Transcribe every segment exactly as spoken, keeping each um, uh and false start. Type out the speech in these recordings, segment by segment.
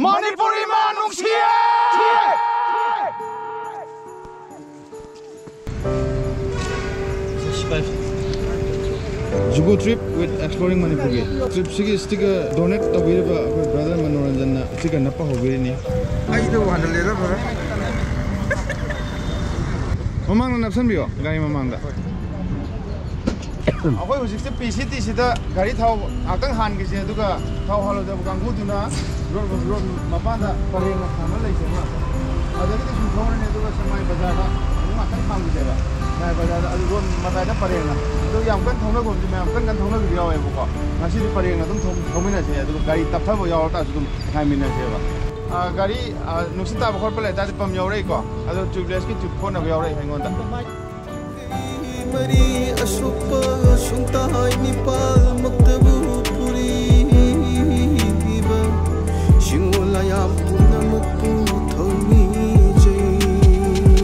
ꯃꯅꯤꯄꯨꯔ ꯏꯃꯥ ꯅꯨꯡꯁꯤꯌꯦ! Jugo trip with Exploring Manipurꯒꯤ tripꯁꯤꯒꯤ sticker donate ꯇꯧꯕꯤꯔꯤꯕ ꯑꯩꯈꯣꯏ brother ꯃꯅꯣꯔꯟꯖꯟꯅ sticker ꯅꯞꯄ ꯍꯧꯕꯤꯔꯤꯅꯤ꯫ ꯑꯩꯗꯣ ꯍꯟꯖꯜꯂꯦꯗ, brother꯫ ꯃꯃꯥꯡꯗ ꯅꯞꯁꯟꯕꯤꯌꯣ, ꯒꯥꯔꯤ ꯃꯃꯥꯡꯗ꯫ ꯑꯩꯈꯣꯏ ꯍꯧꯖꯤꯛꯁꯦ ꯄꯤ ꯁꯤ ꯇꯤ ꯁꯤꯗ ꯒꯥꯔꯤ ꯊꯥꯎ ꯉꯥꯛꯇꯪ ꯍꯥꯟꯈꯤꯁꯦ, ꯑꯗꯨꯒ ꯊꯥꯎ ꯍꯥꯜꯂꯣꯏꯗꯕ ꯀꯥꯡꯕꯨꯗꯨꯅ ꯔꯣꯗ, ꯔꯣꯗ ꯃꯄꯥꯟꯗ ꯄꯔꯦꯡ ꯑꯃ ꯂꯩꯁꯦꯕ꯫ ꯑꯗꯒꯤꯗꯤ ꯁꯨꯝ ꯊꯧꯔꯅꯤ, ꯑꯗꯨꯒ ꯁꯦꯛꯃꯥꯏ ꯕꯖꯥꯔꯗ ꯑꯗꯨꯝ ꯉꯥꯛꯇꯪ ꯈꯥꯝꯈꯤꯁꯦꯕ꯫ ꯁꯦꯛꯃꯥꯏ ꯕꯖꯥꯔꯗ ꯑꯗꯨ ꯔꯣꯗ ꯃꯇꯥꯏꯗ ꯄꯔꯦꯡꯅ꯫ ꯑꯗꯨ ꯌꯥꯝ ꯀꯟꯅ ꯊꯧꯅꯒꯨꯝꯁꯤ, ꯃꯌꯥꯝ ꯀꯟꯅ ꯀꯟꯅ ꯊꯧꯅꯈꯤꯕ ꯌꯥꯎꯋꯦꯕꯀꯣ꯫ ꯉꯁꯤꯗꯤ ꯄꯔꯦꯡ ꯑꯗꯨꯝ ꯊꯧ-, ꯊꯧꯃꯤꯟꯅꯁꯦ, ꯑꯗꯨꯒ ꯒꯥꯔꯤ ꯇꯞꯊꯕ ꯌꯥꯎꯔ ꯇꯥꯔꯁꯨ ꯑꯗꯨꯝ ꯉꯥꯏꯃꯤꯟꯅꯁꯦꯕ꯫ ꯑ, ꯒꯥꯔꯤ, ꯑ, ꯅꯨꯡꯁꯤꯠ ꯇꯥꯕ ꯈꯣꯠꯄ ꯂꯩꯇꯥꯔꯗꯤ ꯄꯝ ꯌꯥꯎꯔꯛꯏꯀꯣ꯫ ꯑꯗꯣ ꯇ꯭ꯌꯨꯕꯂꯦꯁꯀꯤ ꯇ꯭ꯌꯨꯕ ꯈꯣꯠꯅꯕ ꯌꯥꯎꯔꯛꯏ ꯑꯩꯉꯣꯟꯗ꯫ ꯃꯔꯤ ꯑꯁꯣꯛꯄ ꯁꯨꯡꯇꯥꯏ ꯅꯤꯄꯥꯜꯃꯛꯇꯕꯨ ꯄꯨꯔꯤꯕ ꯁꯤꯡꯑꯣ ꯂꯥꯌꯥꯝ ꯄꯨꯝꯅꯃꯛꯄꯨ ꯊꯧꯅꯤꯖꯩ꯫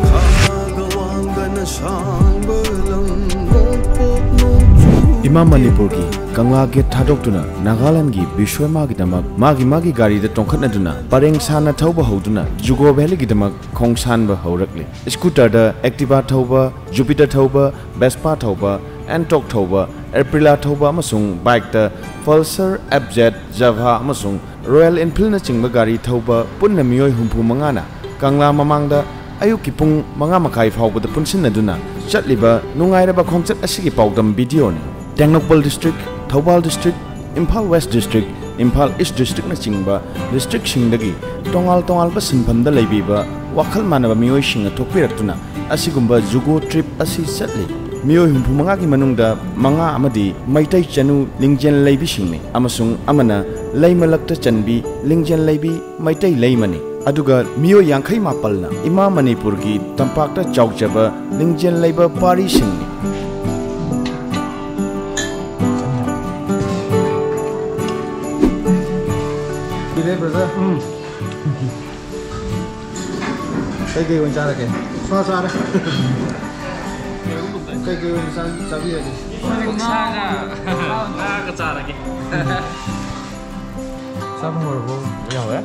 ꯈꯥꯒ ꯋꯥꯡꯒꯅ ꯁꯥꯡꯕ ꯂꯝ ꯅꯣꯡꯄꯣꯛ ꯅꯣꯡꯆꯨꯞ ꯏꯃꯥ ꯃꯅꯤꯄꯨꯔꯒꯤ ꯀꯪꯂꯥ ꯒꯦꯠ ꯊꯥꯗꯣꯛꯇꯨꯅ ꯅꯥꯒꯥꯂꯦꯟꯗꯒꯤ ꯕꯤꯁ꯭ꯋꯃꯥꯒꯤꯗꯃꯛ ꯃꯥꯒꯤ ꯃꯥꯒꯤ ꯒꯥꯔꯤꯗ ꯇꯣꯡꯈꯠꯅꯗꯨꯅ ꯄꯔꯦꯡ ꯁꯥꯟꯅ ꯊꯧꯕ ꯍꯧꯗꯨꯅ ꯖꯨꯒꯣ ꯚꯦꯂꯤꯒꯤꯗꯃꯛ ꯈꯣꯡꯁꯥꯟꯕ ꯍꯧꯔꯛꯂꯤ꯫ ꯁ꯭ꯀꯨꯇꯔꯗ Activa ꯊꯧꯕ, Jupiter ꯊꯧꯕ, Vespa ꯊꯧꯕ, Ntorq ꯊꯧꯕ, Aprilia ꯊꯧꯕ ꯑꯃꯁꯨꯡ ꯕꯥꯏꯛꯇ Pulsar, F Z, Jaguar ꯑꯃꯁꯨꯡ Royal Enfieldꯅꯆꯤꯡꯕ ꯒꯥꯔꯤ ꯊꯧꯕ ꯄꯨꯟꯅ ꯃꯤꯑꯣꯏ ꯍꯨꯝꯐꯨ ꯃꯉꯥꯅ ꯀꯪꯂꯥ ꯃꯃꯥꯡꯗ ꯑꯌꯨꯛꯀꯤ ꯄꯨꯡ ꯃꯉꯥ ꯃꯈꯥꯏ ꯐꯥꯎꯕꯗ ꯄꯨꯟꯁꯤꯟꯅꯗꯨꯅ ꯆꯠꯂꯤꯕ ꯅꯨꯡꯉꯥꯏꯔꯕ ꯈꯣꯡꯆꯠ ꯑꯁꯤꯒꯤ ꯄꯥꯎꯗꯝ ꯚꯤꯗꯤꯑꯣꯅꯤ꯫ Tengnoupal district, Thoubal district, Imphal West district, Imphal East districtꯅꯆꯤꯡꯕ districtꯁꯤꯡꯗꯒꯤ ꯇꯣꯉꯥꯜ ꯇꯣꯉꯥꯟꯕ ꯁꯤꯟꯐꯝꯗ ꯂꯩꯕꯤꯕ ꯋꯥꯈꯜ ꯃꯥꯟꯅꯕ ꯃꯤꯑꯣꯏꯁꯤꯡꯅ ꯊꯣꯛꯄꯤꯔꯛꯇꯨꯅ ꯑꯁꯤꯒꯨꯝꯕ ꯖꯨꯒꯣ trip ꯑꯁꯤ ꯆꯠꯂꯤ꯫ ꯃꯤꯑꯣꯏ ꯍꯨꯝꯐꯨ ꯃꯉꯥꯒꯤ ꯃꯅꯨꯡꯗ ꯃꯉꯥ ꯑꯃꯗꯤ ꯃꯩꯇꯩ ꯆꯅꯨ ꯂꯤꯡꯖꯦꯜ ꯂꯩꯕꯤꯁꯤꯡꯅꯤ ꯑꯃꯁꯨꯡ ꯑꯃꯅ ꯂꯩꯃꯂꯛꯇ ꯆꯟꯕꯤ ꯂꯤꯡꯖꯦꯜ ꯂꯩꯕꯤ ꯃꯩꯇꯩ ꯂꯩꯃꯅꯤ꯫ ꯑꯗꯨꯒ ꯃꯤꯑꯣꯏ ꯌꯥꯡꯈꯩ ꯃꯥꯄꯜꯅ ꯏꯃꯥ ꯃꯅꯤꯄꯨꯔꯒꯤ ꯇꯝꯄꯥꯛꯇ ꯆꯥꯎꯖꯕ ꯂꯤꯡꯖꯦꯜ ꯂꯩꯕ ꯄꯥꯔꯤꯁꯤꯡꯅꯤ꯫ ꯏꯔꯦ, brother꯫ ꯎꯝ꯫ ꯀꯩꯀꯩ ꯑꯣꯏꯅ ꯆꯥꯔꯒꯦ? ꯁꯥ ꯆꯥꯔꯦ꯫ ꯀꯩꯀꯩ ꯑꯣꯏꯅ ꯆꯥ-, ꯆꯥꯕꯤꯔꯒꯦ? ꯁꯥꯒ ꯉꯥꯒ ꯆꯥꯔꯒꯦ꯫ ꯆꯥꯕ ꯍꯧꯔꯕꯣ? ꯌꯥꯎꯔꯦ꯫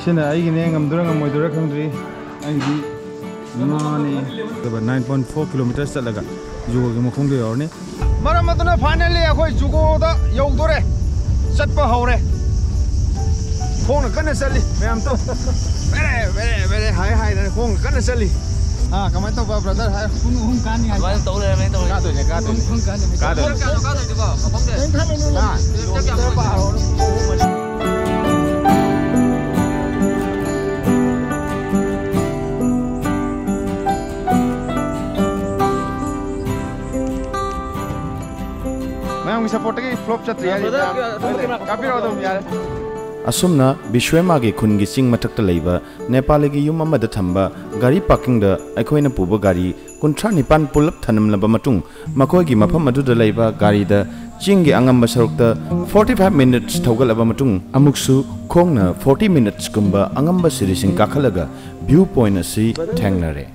ꯁꯤꯅ ꯑꯩꯒꯤꯅꯦ, ꯉꯝꯗꯣꯏꯔꯥ ꯉꯝꯃꯣꯏꯗꯣꯏꯔꯥ ꯈꯪꯗ꯭ꯔꯤ꯫ ꯑꯩꯗꯤ ꯃꯥꯅꯤ꯫ ꯑꯗꯨꯒ nine point four kilometers ꯆꯠꯂꯒ ꯖꯨꯀꯣꯒꯤ ꯃꯈꯣꯡꯗ ꯌꯧꯔꯅꯤ꯫ ꯃꯔꯝ ꯑꯗꯨꯅ finally ꯑꯩꯈꯣꯏ ꯖꯨꯀꯣꯗ ꯌꯧꯗꯣꯔꯦ꯫ ꯆꯠꯄ ꯍꯧꯔꯦ꯫ ꯈꯣꯡꯅ ꯀꯟꯅ ꯆꯠꯂꯤ ꯃꯌꯥꯝ ꯇꯧ꯫ ꯕꯦꯔꯦ, ꯕꯦꯔꯦ, ꯕꯦꯔꯦ ꯍꯥꯏ ꯍꯥꯏꯗꯅ ꯈꯣꯡꯅ ꯀꯟꯅ ꯆꯠꯂꯤ꯫ ꯑꯥ, ꯀꯃꯥꯏꯅ ꯇꯧꯕ, brother? ꯍꯥꯏꯌꯨ꯫ ꯄꯨꯡ ꯑꯍꯨꯝ ꯀꯥꯅꯤ ꯍꯥꯏ꯫ ꯑꯗꯨꯃꯥꯏꯅ ꯇꯧ ꯂꯩꯔꯝꯃꯦ, ꯇꯧꯔꯤ꯫ ꯀꯥꯗꯣꯏꯅꯦ, ꯀꯥꯗꯣꯏꯅꯦ꯫ ꯄꯨꯡ ꯑꯍꯨꯝ ꯀꯥꯅꯤ ꯍꯥꯏ꯫ ꯀꯥꯗꯣꯏꯅꯦ꯫ ꯀꯌꯥꯅꯣ ꯀꯥꯗꯣꯏꯗꯨꯕꯣ ꯃꯐꯝꯁꯦ? ꯍꯥ? Kilometer ꯀꯌꯥꯅꯣ ꯀꯥꯗꯣꯏꯗꯨꯕꯣ? ꯃꯌꯥꯝꯒꯤ supportꯇꯒꯤ flop ꯆꯠꯇ꯭ꯔꯤ ꯍꯥꯏꯔꯤ꯫ Brother, ꯃꯌꯥꯝ ꯑꯁꯣꯝꯗ camera꯫ ꯀꯥꯞꯄꯤꯔꯛꯑꯣ ꯑꯗꯨꯝ, ꯌꯥꯔꯦ꯫ ꯑꯁꯨꯝꯅ ꯕꯤꯁ꯭ꯋꯦꯃꯥꯒꯤ ꯈꯨꯟꯒꯤ ꯆꯤꯡ ꯃꯊꯛꯇ ꯂꯩꯕ ꯅꯦꯄꯥꯂꯤꯒꯤ ꯌꯨꯝ ꯑꯃꯗ ꯊꯝꯕ ꯒꯥꯔꯤ parkingꯗ ꯑꯩꯈꯣꯏꯅ ꯄꯨꯕ ꯒꯥꯔꯤ ꯀꯨꯟꯊ꯭ꯔꯥ ꯅꯤꯄꯥꯟ ꯄꯨꯂꯞ ꯊꯅꯝꯂꯕ ꯃꯇꯨꯡ, ꯃꯈꯣꯏꯒꯤ ꯃꯐꯝ ꯑꯗꯨꯗ ꯂꯩꯕ ꯒꯥꯔꯤꯗ ꯆꯤꯡꯒꯤ ꯑꯉꯝꯕ ꯁꯔꯨꯛꯇ forty five minutes ꯊꯧꯒꯠꯂꯕ ꯃꯇꯨꯡ, ꯑꯃꯨꯛꯁꯨ ꯈꯣꯡꯅ forty minutesꯀꯨꯝꯕ ꯑꯉꯝꯕ ꯁꯤꯔꯤꯁꯤꯡ ꯀꯥꯈꯠꯂꯒ view point ꯑꯁꯤ ꯊꯦꯡꯅꯔꯦ꯫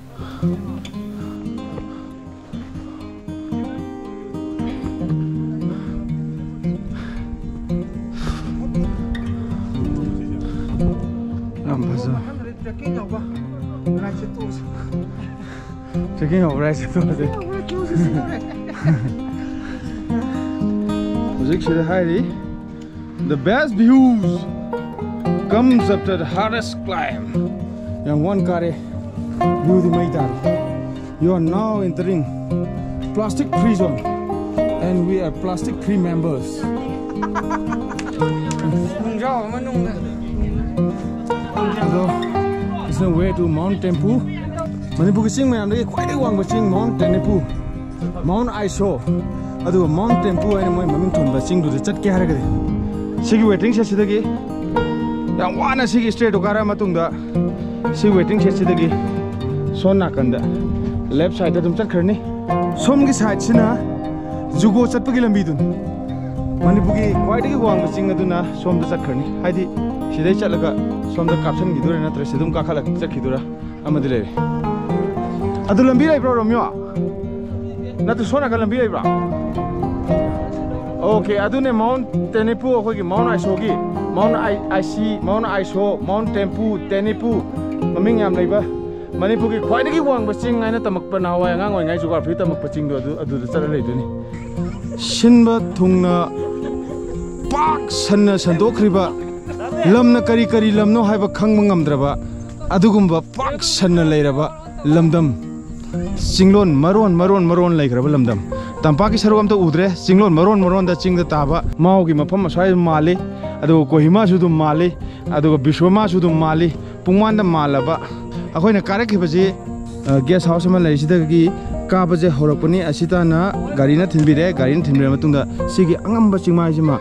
ꯌꯥꯝ ꯐꯖꯕ꯫ Trekking ꯌꯧꯕ ride ꯁꯦ ꯇꯣꯛꯑꯁꯤ꯫ Trekking ꯌꯧꯕ ride ꯁꯦ ꯇꯣꯛꯑꯁꯤ꯫ Trekking ꯌꯧꯕ ride ꯁꯦ ꯇꯣꯛꯑꯁꯤ꯫ ꯍꯧꯖꯤꯛ ꯁꯤꯗ ꯍꯥꯏꯔꯤ, "The best views comes after the hardest climb." ꯌꯥꯝ ꯋꯥꯅ ꯀꯥꯔꯦ, viewꯗꯤ ꯃꯩ ꯇꯥꯔꯦ꯫ You are now entering plastic free zone and we are plastic free members. ꯈꯨꯡꯖꯥꯎ ꯑꯃ ꯅꯨꯡꯅ꯫ ꯑꯗꯣ, it's the way to Mount Tempu. ꯃꯅꯤꯄꯨꯔꯒꯤ ꯆꯤꯡ ꯃꯌꯥꯝꯗꯒꯤ ꯈ꯭ꯋꯥꯏꯗꯒꯤ ꯋꯥꯡꯕ ꯆꯤꯡ Mount Tempu, Mount Aiso꯫ ꯑꯗꯨꯒ Mount Tempu ꯍꯥꯏꯅ ꯃꯣꯏ ꯃꯃꯤꯡ ꯊꯣꯟꯕ ꯆꯤꯡꯗꯨꯗ ꯆꯠꯀꯦ ꯍꯥꯏꯔꯒꯗꯤ, ꯁꯤꯒꯤ waiting shedꯁꯤꯗꯒꯤ ꯌꯥꯝ ꯋꯥꯅ ꯁꯤꯒꯤ stairꯗꯣ ꯀꯥꯔꯛꯑ ꯃꯇꯨꯡꯗ, ꯁꯤ waiting shedꯁꯤꯗꯒꯤ ꯁꯣꯝ ꯅꯥꯀꯟꯗ left sideꯇ ꯑꯗꯨꯝ ꯆꯠꯈ꯭ꯔꯅꯤ꯫ ꯁꯣꯝꯒꯤ sideꯁꯤꯅ ꯖꯨꯀꯣ ꯆꯠꯄꯒꯤ ꯂꯝꯕꯤꯗꯨꯅꯤ꯫ ꯃꯅꯤꯄꯨꯔꯒꯤ ꯈ꯭ꯋꯥꯏꯗꯒꯤ ꯋꯥꯡꯕ ꯆꯤꯡ ꯑꯗꯨꯅ ꯁꯣꯝꯗ ꯆꯠꯈ꯭ꯔꯅꯤ꯫ ꯍꯥꯏꯗꯤ, ꯁꯤꯗꯩ ꯆꯠꯂꯒ ꯁꯣꯝꯗ ꯀꯥꯞꯁꯟꯈꯤꯗꯣꯏꯔꯥ ꯅꯠꯇ꯭ꯔꯒ ꯁꯤꯗ ꯑꯗꯨꯝ ꯀꯥꯈꯠꯂꯒ ꯆꯠꯈꯤꯗꯣꯏꯔꯥ ꯑꯃꯗꯤ ꯂꯩꯔꯦ꯫ ꯑꯗꯨ ꯂꯝꯕꯤ ꯂꯩꯕ꯭ꯔꯣ, ꯔꯣꯃꯤꯌꯣ? ꯅꯠꯇ꯭ꯔ ꯁꯣꯝ ꯅꯥꯀꯟ ꯂꯝꯕꯤ ꯂꯩꯕ꯭ꯔꯣ? Okay, ꯑꯗꯨꯅꯦ Mount Tempu, ꯑꯩꯈꯣꯏꯒꯤ Mount Aisoꯒꯤ Mount Ai-, Aisi, Mount Aiso, Mount Tempu, Tenipu, ꯃꯃꯤꯡ ꯌꯥꯝ ꯂꯩꯕ, ꯃꯅꯤꯄꯨꯔꯒꯤ ꯈ꯭ꯋꯥꯏꯗꯒꯤ ꯋꯥꯡꯕ ꯆꯤꯡ ꯍꯥꯏꯅ ꯇꯝꯃꯛꯄ, ꯅꯍꯥꯟꯋꯥꯏ ꯑꯉꯥꯡ ꯑꯣꯏꯔꯤꯉꯩ geography ꯇꯝꯃꯛꯄ ꯆꯤꯡꯗꯣ, ꯑꯗꯨ, ꯑꯗꯨꯗ ꯆꯠꯂ ꯂꯩꯗꯣꯏꯅꯤ꯫ ꯁꯤꯟꯕ ꯊꯨꯡꯅ ꯄꯥꯛ ꯁꯟꯅ ꯁꯟꯗꯣꯛꯈ꯭ꯔꯤꯕ, ꯂꯝꯅ ꯀꯔꯤ ꯀꯔꯤ ꯂꯝꯅꯣ ꯍꯥꯏꯕ ꯈꯪꯕ ꯉꯝꯗ꯭ꯔꯕ, ꯑꯗꯨꯒꯨꯝꯕ ꯄꯥꯛ ꯁꯟꯅ ꯂꯩꯔꯕ ꯂꯝꯗꯝ, ꯆꯤꯡꯂꯣꯟ ꯃꯔꯣꯟ ꯃꯔꯣꯟ ꯃꯔꯣꯟ ꯂꯩꯈ꯭ꯔꯕ ꯂꯝꯗꯝ꯫ ꯇꯝꯄꯥꯛꯀꯤ ꯁꯔꯨꯛ ꯑꯝꯇ ꯎꯗ꯭ꯔꯦ, ꯆꯤꯡꯂꯣꯟ ꯃꯔꯣꯟ ꯃꯔꯣꯟꯗ ꯆꯤꯡꯗ ꯇꯥꯕ꯫ ꯃꯥꯎꯒꯤ ꯃꯐꯝ ꯑꯁ꯭ꯋꯥꯏ ꯃꯥꯜꯂꯤ, ꯑꯗꯨꯒ ꯀꯣꯍꯤꯃꯥꯁꯨ ꯑꯗꯨꯝ ꯃꯥꯜꯂꯤ, ꯑꯗꯨꯒ ꯕꯤꯁ꯭ꯋꯃꯥꯁꯨ ꯑꯗꯨꯝ ꯃꯥꯜꯂꯤ꯫ ꯄꯨꯡꯃꯥꯟꯗ ꯃꯥꯜꯂꯕ꯫ ꯑꯩꯈꯣꯏꯅ ꯀꯥꯔꯛꯈꯤꯕꯁꯤ, ꯑ, guest house ꯑꯃ ꯂꯩ, ꯁꯤꯗꯒꯤ ꯀꯥꯕꯁꯦ ꯍꯧꯔꯛꯄꯅꯤ꯫ ꯑꯁꯤ ꯇꯥꯟꯅ ꯒꯥꯔꯤꯅ ꯊꯤꯟꯕꯤꯔꯦ, ꯒꯥꯔꯤꯅ ꯊꯤꯟꯕꯤꯔ ꯃꯇꯨꯡꯗ ꯁꯤꯒꯤ ꯑꯉꯝꯕ ꯆꯤꯡꯃꯥꯏꯁꯤꯃ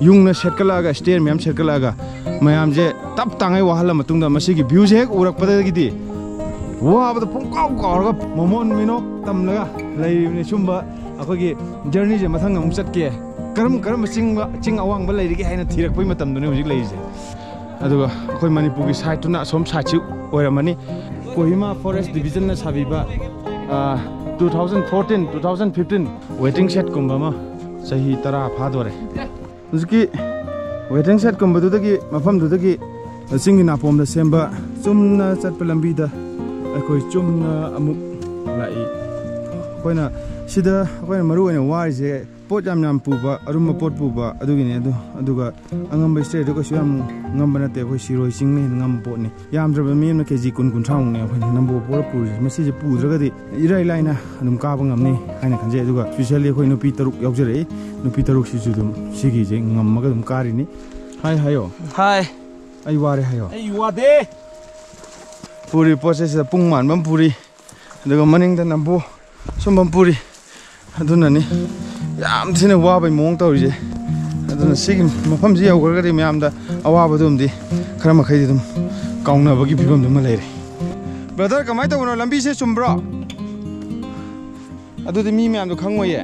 ꯌꯨꯡꯅ ꯁꯦꯠꯀꯠꯂꯛꯑꯒ, stair ꯃꯌꯥꯝ ꯁꯦꯠꯀꯠꯂꯛꯑꯒ, ꯃꯌꯥꯝꯁꯦ ꯇꯞ ꯇꯥꯡꯉꯩ ꯋꯥꯍꯜꯂ ꯃꯇꯨꯡꯗ, ꯃꯁꯤꯒꯤ viewꯁꯦ ꯍꯦꯛ ꯎꯔꯛꯄꯗꯒꯤꯗꯤ ꯋꯥꯕꯗ ꯄꯨꯡꯀꯥꯎ ꯀꯥꯎꯔꯒ ꯃꯃꯣꯟ ꯃꯤꯅꯣꯛ ꯇꯝꯂꯒ ꯂꯩꯔꯤꯕꯅꯤ꯫ ꯁꯨꯝꯕ ꯑꯩꯈꯣꯏꯒꯤ journeyꯁꯦ ꯃꯊꯪ ꯑꯃꯨꯛ ꯆꯠꯀꯦ, ꯀꯔꯝ ꯀꯔꯝꯕ ꯆꯤꯡ, ꯆꯤꯡ ꯑꯋꯥꯡꯕ ꯂꯩꯔꯤꯒꯦ ꯍꯥꯏꯅ ꯊꯤꯔꯛꯄꯒꯤ ꯃꯇꯝꯗꯨꯅꯤ ꯍꯧꯖꯤꯛ ꯂꯩꯔꯤꯁꯦ꯫ ꯑꯗꯨꯒ ꯑꯩꯈꯣꯏ ꯃꯅꯤꯄꯨꯔꯒꯤ sideꯇꯨꯅ ꯑꯁꯣꯝ sideꯁꯤ ꯑꯣꯏꯔꯝꯃꯅꯤ꯫ ꯀꯣꯍꯤꯃꯥ Forest Divisionꯅ ꯁꯥꯕꯤꯕ, ꯑ, two thousand fourteen, two thousand fifteen waiting shedꯀꯨꯝꯕ ꯑꯃ, ꯆꯍꯤ ꯇꯔꯥ ꯐꯥꯗꯣꯔꯦ꯫ ꯍꯧꯖꯤꯛꯀꯤ waiting shedꯀꯨꯝꯕꯗꯨꯗꯒꯤ, ꯃꯐꯝꯗꯨꯗꯒꯤ ꯆꯤꯡꯒꯤ ꯅꯥꯄꯣꯝꯗ ꯁꯦꯝꯕ ꯆꯨꯝꯅ ꯆꯠꯄ ꯂꯝꯕꯤꯗ ꯑꯩꯈꯣꯏ ꯆꯨꯝꯅ ꯑꯃꯨꯛ ꯂꯥꯛꯏ꯫ ꯑꯩꯈꯣꯏꯅ ꯁꯤꯗ, ꯑꯩꯈꯣꯏꯅ ꯃꯔꯨ ꯑꯣꯏꯅ ꯋꯥꯔꯤꯁꯦ ꯄꯣꯠ ꯌꯥꯝ ꯌꯥꯝ ꯄꯨꯕ, ꯑꯔꯨꯝꯕ ꯄꯣꯠ ꯄꯨꯕ ꯑꯗꯨꯒꯤꯅꯤ꯫ ꯑꯗꯨ, ꯑꯗꯨꯒ ꯑꯉꯝꯕ stairꯗꯨ ꯀꯩꯁꯨ ꯌꯥꯝ ꯉꯝꯕ ꯅꯠꯇꯦ, ꯑꯩꯈꯣꯏ ꯁꯤꯔꯣꯏ ꯆꯤꯡꯅ ꯍꯦꯟꯅ ꯉꯝꯕ ꯄꯣꯠꯅꯤ꯫ ꯌꯥꯝꯗ꯭ꯔꯕ ꯃꯤ ꯑꯃꯅ KG ꯀꯨꯟ ꯀꯨꯟꯊ꯭ꯔꯥꯃꯨꯛꯅꯦ ꯑꯩꯈꯣꯏꯅ ꯅꯝꯕꯣꯜ ꯄꯨꯔ ꯄꯨꯔꯤꯁꯦ꯫ ꯃꯁꯤꯁꯦ ꯄꯨꯗ꯭ꯔꯒꯗꯤ ꯏꯔꯥꯏ ꯂꯥꯏꯅ ꯑꯗꯨꯝ ꯀꯥꯕ ꯉꯝꯅꯤ ꯍꯥꯏꯅ ꯈꯟꯖꯩ꯫ ꯑꯗꯨꯒ specially ꯑꯩꯈꯣꯏ ꯅꯨꯄꯤ ꯇꯔꯨꯛ ꯌꯥꯎꯖꯔꯛꯏ꯫ ꯅꯨꯄꯤ ꯇꯔꯨꯛꯁꯤꯁꯨ ꯑꯗꯨꯝ ꯁꯤꯒꯤꯁꯦ ꯉꯝꯃꯒ ꯑꯗꯨꯝ ꯀꯥꯔꯤꯅꯤ꯫ ꯍꯥꯏ ꯍꯥꯏꯌꯣ꯫ ꯍꯥꯏ꯫ ꯑꯩ ꯋꯥꯔꯦ ꯍꯥꯏꯌꯣ꯫ ꯑꯩ ꯋꯥꯗꯦ꯫ ꯄꯨꯔꯤ ꯄꯣꯠꯁꯦ ꯁꯤꯗ ꯄꯨꯡ ꯃꯥꯟꯕ ꯑꯃ ꯄꯨꯔꯤ, ꯑꯗꯨꯒ ꯃꯅꯤꯡꯗ ꯅꯝꯕꯨ ꯁꯨꯝꯕ ꯑꯃ ꯄꯨꯔꯤ꯫ ꯑꯗꯨꯅꯅꯤ ꯌꯥꯝ ꯊꯤꯅ ꯋꯥꯕꯩ ꯃꯑꯣꯡ ꯇꯧꯔꯤꯁꯦ꯫ ꯑꯗꯨꯅ ꯁꯤꯒꯤ ꯃꯐꯝꯁꯤ ꯌꯧꯈ꯭ꯔꯒꯗꯤ ꯃꯌꯥꯝꯗ ꯑꯋꯥꯕꯗꯨꯝꯗꯤ ꯈꯔ ꯃꯈꯩꯗꯤ ꯑꯗꯨꯝ ꯀꯥꯎꯅꯕꯒꯤ ꯐꯤꯕꯝꯗꯨꯃ ꯂꯩꯔꯦ꯫ Brother, ꯀꯃꯥꯏꯅ ꯇꯧꯕꯅꯣ? ꯂꯝꯕꯤꯁꯦ ꯆꯨꯝꯕ꯭ꯔꯣ? ꯑꯗꯨꯗꯤ ꯃꯤ ꯃꯌꯥꯝꯗꯣ ꯈꯪꯉꯣꯏꯌꯦ꯫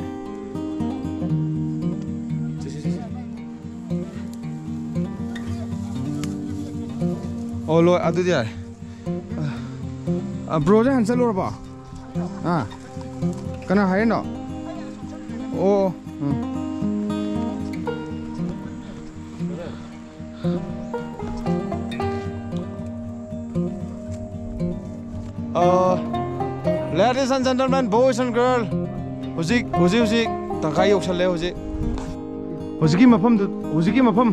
ꯑꯣ, ꯂꯣꯏ, ꯑꯗꯨꯗꯤ ꯌꯥꯔꯦ꯫ ꯑ, broꯁꯦ ꯍꯥꯟꯅ ꯆꯠꯂꯨꯔꯕꯣ? ꯑꯥ, ꯀꯅꯥ ꯍꯥꯏꯔꯤꯅꯣ? ꯑꯣ, ꯎꯝ꯫ Ladies and gentlemen, boys and girl, ꯍꯧꯖꯤꯛ ꯍꯧꯖꯤꯛ ꯍꯧꯖꯤꯛ ꯇꯪꯈꯥꯏ ꯌꯧꯁꯜꯂꯦ꯫ ꯍꯧꯖꯤꯛ ꯍꯧꯖꯤꯛꯀꯤ ꯃꯐꯝꯗꯨ, ꯍꯧꯖꯤꯛꯀꯤ ꯃꯐꯝ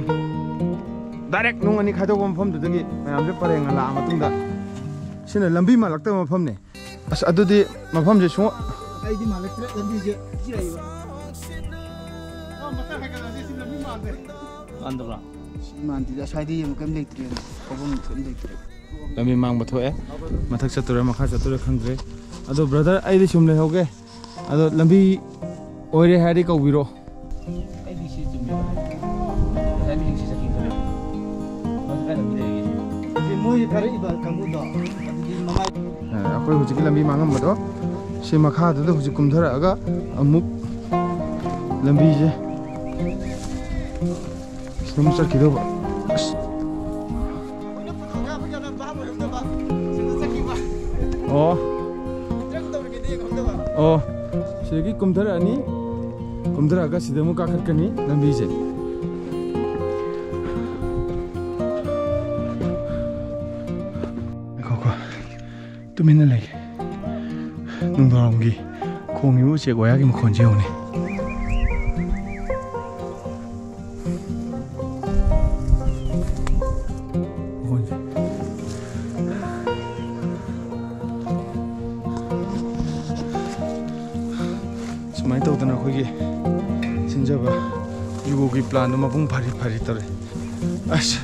ꯗꯥꯏꯔꯦꯛ ꯅꯨꯡ ꯑꯅꯤ ꯈꯥꯏꯗꯣꯛꯄ ꯃꯐꯝꯗꯨꯗꯒꯤ ꯃꯌꯥꯝꯁꯦ ꯄꯔꯦꯡꯅ ꯂꯥꯛꯑ ꯃꯇꯨꯡꯗ, ꯁꯤꯅ ꯂꯝꯕꯤ ꯃꯥꯜꯂꯛꯇꯕ ꯃꯐꯝꯅꯤ꯫ ꯑꯁ, ꯑꯗꯨꯗꯤ ꯃꯐꯝꯁꯦ ꯁꯨꯡ ꯑꯩꯗꯤ ꯃꯥꯜꯂꯛꯇ꯭ꯔꯦ, ꯂꯝꯕꯤꯁꯦ ꯊꯤꯔꯛꯏꯕ꯫ ꯑꯥ, ꯃꯊꯛ ꯍꯥꯏꯒꯠꯂꯁꯤ, ꯁꯤ ꯂꯝꯕꯤ ꯃꯥꯟꯗꯦ꯫ ꯃꯥꯟꯗꯕ꯭ꯔꯥ? ꯁꯤ ꯃꯥꯟꯗꯦꯗ, ꯑꯁ꯭ꯋꯥꯏꯗ ꯌꯦꯡꯉꯨ, ꯀꯩꯝ ꯂꯩꯇ꯭ꯔꯦ, ꯊꯧꯐꯝ ꯀꯩꯝ ꯂꯩꯇ꯭ꯔꯦ꯫ ꯂꯝꯕꯤ ꯃꯥꯡꯕ ꯊꯣꯛꯑꯦ꯫ ꯃꯊꯛ ꯆꯠꯇꯣꯏꯔꯥ, ꯃꯈꯥ ꯆꯠꯇꯣꯏꯔꯥ ꯈꯪꯗ꯭ꯔꯦ꯫ ꯑꯗꯣ brother, ꯑꯩꯗꯤ ꯁꯨꯝ ꯂꯩꯍꯧꯒꯦ꯫ ꯑꯗꯣ ꯂꯝꯕꯤ ꯑꯣꯏꯔꯦ ꯍꯥꯏꯔꯗꯤ ꯀꯧꯕꯤꯔꯣ꯫ ꯑꯩꯗꯤ ꯁꯤ ꯆꯨꯝꯃꯦ꯫ ꯉꯁꯥꯏ ꯃꯤꯁꯤꯡꯁꯤ ꯆꯠꯈꯤꯕ ꯇꯧꯔꯦ꯫ ꯍꯧꯖꯤꯛ ꯀꯥꯏ ꯂꯝꯕꯤ ꯂꯩꯔꯤꯒꯦ? ꯁꯤ ꯃꯣꯏ ꯊꯥꯔꯛꯏꯕ ꯀꯥꯡꯕꯨꯗꯣ, ꯑꯗꯨꯗꯤ ꯃꯃꯥꯏ ꯑ, ꯑꯩꯈꯣꯏ ꯍꯧꯖꯤꯛꯀꯤ ꯂꯝꯕꯤ ꯃꯥꯡꯉꯝꯕꯗꯣ, ꯁꯤ ꯃꯈꯥꯗꯨꯗ ꯍꯧꯖꯤꯛ ꯀꯨꯝꯊꯔꯛꯑꯒ ꯑꯃꯨꯛ ꯂꯝꯕꯤꯁꯦ ꯁꯤꯗ ꯑꯃꯨꯛ ꯆꯠꯈꯤꯗꯧꯕ꯫ ꯑꯁ꯫ ꯑꯣ꯫ ꯑꯣ꯫ ꯁꯤꯗꯒꯤ ꯀꯨꯝꯊꯔꯛꯑꯅꯤ꯫ ꯀꯨꯝꯊꯔꯛꯑꯒ ꯁꯤꯗ ꯑꯃꯨꯛ ꯀꯥꯈꯠꯀꯅꯤ ꯂꯝꯕꯤꯁꯦ꯫ ꯉꯥꯏꯈꯣꯀꯣ꯫ ꯇꯨꯃꯤꯟꯅ ꯂꯩꯒꯦ꯫ ꯅꯨꯡꯗꯥꯡꯋꯥꯏꯔꯝꯒꯤ ꯈꯣꯡꯉꯤꯕ ꯎꯆꯦꯛ ꯋꯥꯌꯥꯒꯤ ꯃꯈꯣꯟꯁꯦ ꯌꯦꯡꯉꯨꯅꯦ꯫ ꯃꯈꯣꯟꯁꯦ꯫ ꯁꯨꯃꯥꯏꯅ ꯇꯧꯗꯅ ꯑꯩꯈꯣꯏꯒꯤ ꯁꯤꯟꯖꯕ ꯖꯨꯒꯣꯒꯤ planꯗꯣ ꯃꯄꯨꯡ ꯐꯥꯔꯤ ꯐꯥꯔꯤ ꯇꯧꯔꯦ꯫ ꯑꯁ,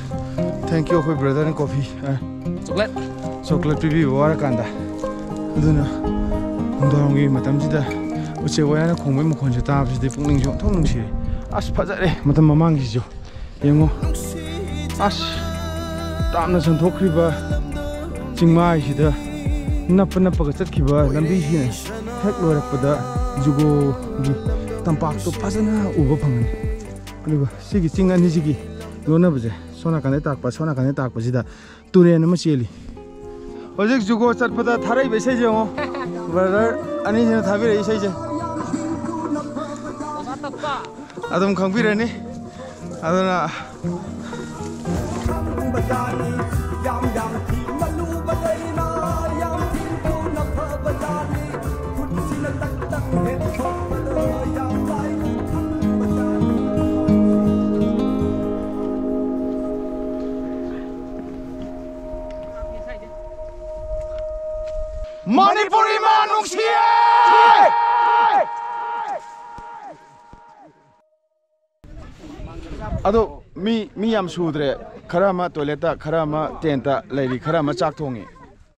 thank you ꯑꯩꯈꯣꯏ brotherꯅ coffee, ꯑ, chocolate꯫ Chocolate ꯄꯤꯕꯤꯕ ꯋꯥꯔꯀꯥꯟꯗ꯫ ꯑꯗꯨꯅ ꯅꯨꯡꯗꯥꯡꯒꯤ ꯃꯇꯝꯁꯤꯗ ꯎꯆꯦꯛ ꯋꯥꯌꯥꯅ ꯈꯣꯡꯕꯒꯤ ꯃꯈꯣꯟꯁꯦ ꯇꯥꯕꯁꯤꯗꯤ ꯄꯨꯛꯅꯤꯡꯁꯦ ꯑꯣꯟꯊꯣꯛ ꯅꯨꯡꯁꯤꯔꯦ꯫ ꯑꯁ, ꯐꯖꯔꯦ ꯃꯇꯝ ꯃꯃꯥꯡꯒꯤꯁꯤꯁꯨ꯫ ꯌꯦꯡꯉꯣ꯫ ꯑꯁ, ꯇꯥꯞꯅ ꯆꯟꯊꯣꯛꯈ꯭ꯔꯤꯕ ꯆꯤꯡꯃꯥꯏꯁꯤꯗ ꯅꯞꯄ ꯅꯞꯄꯒ ꯆꯠꯈꯤꯕ ꯂꯝꯕꯤꯁꯤꯅ ꯍꯦꯛ ꯂꯣꯏꯔꯛꯄꯗ ꯖꯨꯒꯣꯒꯤ ꯇꯝꯄꯥꯛꯇꯣ ꯐꯖꯅ ꯎꯕ ꯐꯪꯒꯅꯤ꯫ ꯑꯗꯨꯒ ꯁꯤꯒꯤ ꯆꯤꯡ ꯑꯅꯤꯁꯤꯒꯤ ꯂꯣꯟꯅꯕꯁꯦ, ꯁꯣꯝ ꯅꯥꯀꯟꯗ ꯇꯥꯛꯄ, ꯁꯣꯝ ꯅꯥꯀꯟꯗ ꯇꯥꯛꯄꯁꯤꯗ ꯇꯨꯔꯦꯟ ꯑꯃ ꯆꯦꯜꯂꯤ꯫ ꯍꯧꯖꯤꯛ ꯖꯨꯒꯣ ꯆꯠꯄꯗ ꯊꯥꯔꯛꯏꯕ ꯏꯁꯩꯁꯦ ꯌꯦꯡꯉꯣ꯫ Brother ꯑꯅꯤꯁꯤꯅ ꯊꯥꯕꯤꯔꯛꯏ ꯏꯁꯩꯁꯦ꯫ ꯑꯗꯨꯝ ꯈꯪꯕꯤꯔꯅꯤ꯫ ꯑꯗꯨꯅ ꯈꯪꯕꯖꯥꯠꯅꯤ, ꯌꯥꯝ ꯌꯥꯝ ꯊꯤꯃꯜꯂꯨꯕ ꯂꯩꯅꯥ, ꯌꯥꯝ ꯊꯤ ꯃꯅꯤꯄꯨꯔ ꯏꯃꯥ ꯅꯨꯡꯁꯤꯌꯦ! ꯑꯗꯣ ꯃꯤ, ꯃꯤ ꯌꯥꯝ ꯁꯨꯗ꯭ꯔꯦ, ꯈꯔ ꯑꯃ ꯇꯣꯏꯂꯦꯠꯇ, ꯈꯔ ꯑꯃ ꯇꯦꯟꯠꯇ ꯂꯩꯔꯤ, ꯈꯔ ꯑꯃ ꯆꯥꯛ ꯊꯣꯡꯉꯤ꯫